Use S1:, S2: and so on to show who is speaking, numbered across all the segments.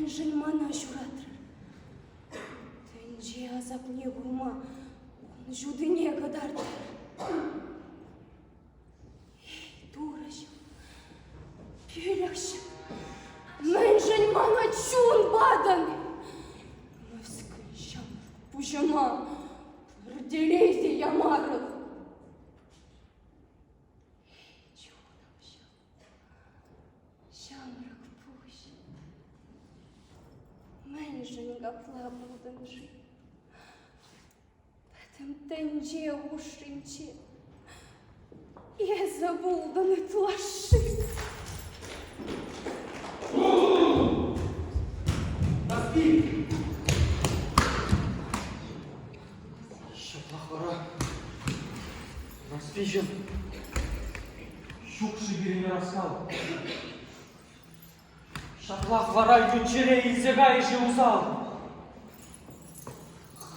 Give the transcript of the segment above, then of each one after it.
S1: Мӗншӗн мана ҫуратрӑр? Тӗнче асапне курма кун ҫутине кӑтартрӑр. Эй, Турӑҫӑм, пӳлӗхҫӗм, мӗншӗн мана чун патӑн? Мӗскӗн ҫамрӑк пуҫӑма пӗртелей те ямарӑн. Эй, чунӑмҫӑм, ҫамрӑк пуҫ, мӗншӗн капла пултӑн-ши? Пӗтӗм тӗнче хушшинче эсӗ пултӑн ытлашши.
S2: Нарспи! Ҫаплах вара Нарспиҫӗм ҫук-ши пирӗн ӑраскал? Ҫаплах вара ют ҫӗре илсе кайӗ-ши усал?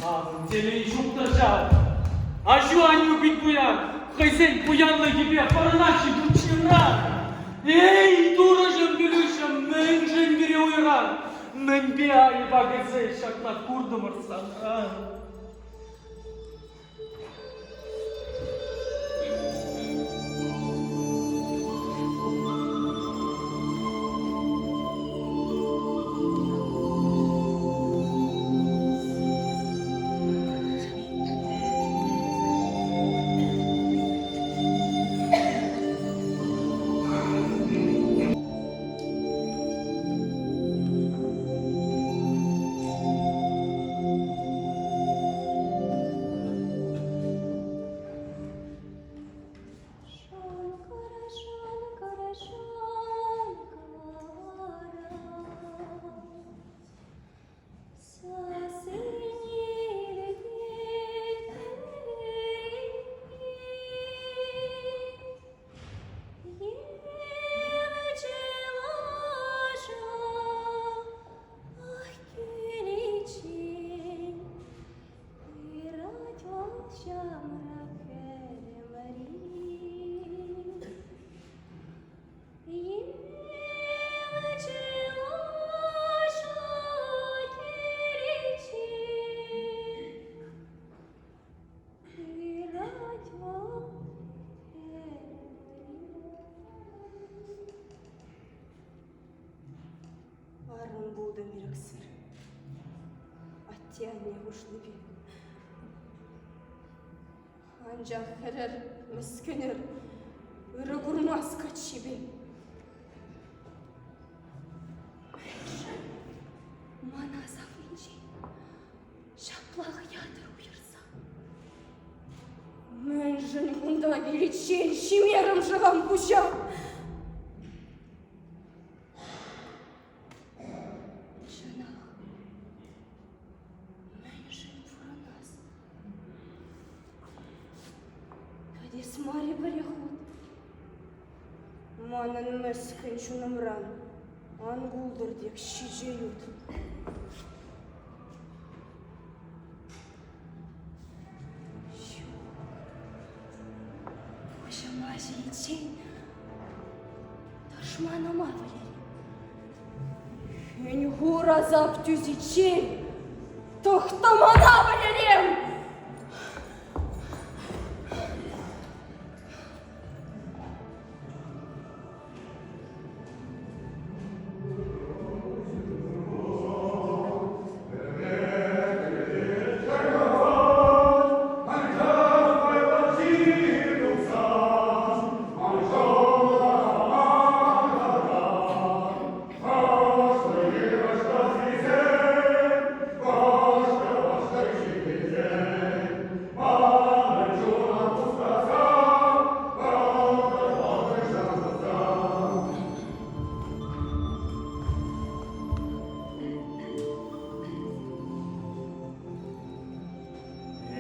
S2: Хамӑн телей ҫук-тӑр ҫав. Аҫу-аннӳ пит пуян, хӑйсен пуянлӑхӗпе пӑрӑнаҫҫӗ ют ҫынран. Эй, турӑҫӑм, пӗлӳҫӗм, мӗншӗн пире уйӑран? Мӗнпе айӑпа кӗрсе ҫакна куртӑмӑр санран?
S1: Шанкара, шанкара, шанкара, Арӑм пултӑм ирӗксӗр. Атте-анне хушнипе. Анчах хӗрӗр, мӗскӗнӗр, ырӑ курмас каччипе. Мӗншӗн мана савнинчен ҫаплах ятӑр уйӑрса? Мӗншӗн кунта киличчен ҫимерӗм-ши хам пуҫа? Чӑнах, мӗншӗн пурӑнас? Пӗтес мар-и пӗреххут? Манӑн мӗскӗн чунӑмран ан култӑр тек ҫичӗ ют. Ҫук, пуҫӑма ҫийиччен тӑшманӑма вӗлерем. Хӗн-хур асап тӳсиччен тӑхтамана вӗлерем!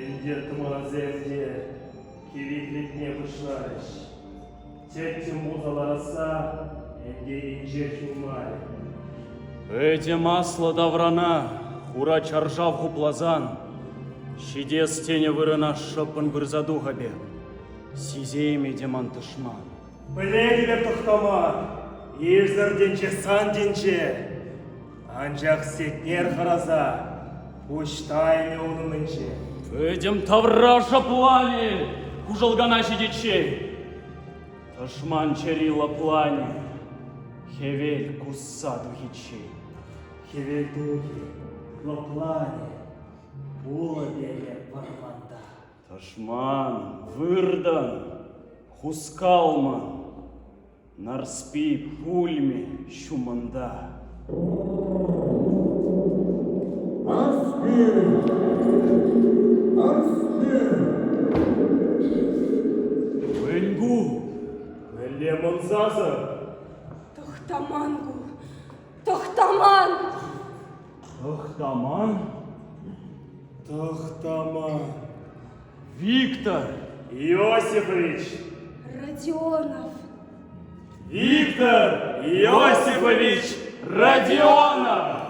S3: Ӗнтӗ тӑмансем те кивитлетме пуҫларӗҫ. Тӗттӗм пулса ларасса ӗнтӗ инҫех юлмарӗ.
S4: Пӗтӗм аслӑ таврана хура чаршав хупласан, ҫитес тенӗ вырӑна шӑппӑн пырса тухӑп эп. Сисеймӗ те ман тӑшман.
S3: Пӗлетӗп эп тӑхтама, ирсӗр тӗнче сан тӗнче. Анчах Сетнер хӑраса пуҫ тайнӑ ун умӗнче.
S4: Пӗтӗм тавра шӑпланӗ хушӑлкана ҫитиччен. Тӑшман чӗри лӑпланӗ хӗвел кусса тухиччен.
S3: Хӗвел тухӗ, лӑпланӗ, пулӑ перӗ вӑрманта.
S4: Тӑшман, выртӑн, хускалман, Нарспи пулмӗ ҫумӑнта.
S5: Нарспи! Нарспи!
S4: Мӗн ку?
S3: Мӗнле мӑн сасӑ?
S1: Тӑхтаман ку, Тӑхтаман!
S4: Тӑхтаман?
S3: Тӑхтаман.
S4: Виктор!
S3: Иосифович!
S1: Родионов!
S4: Виктор Иосифович Родионов!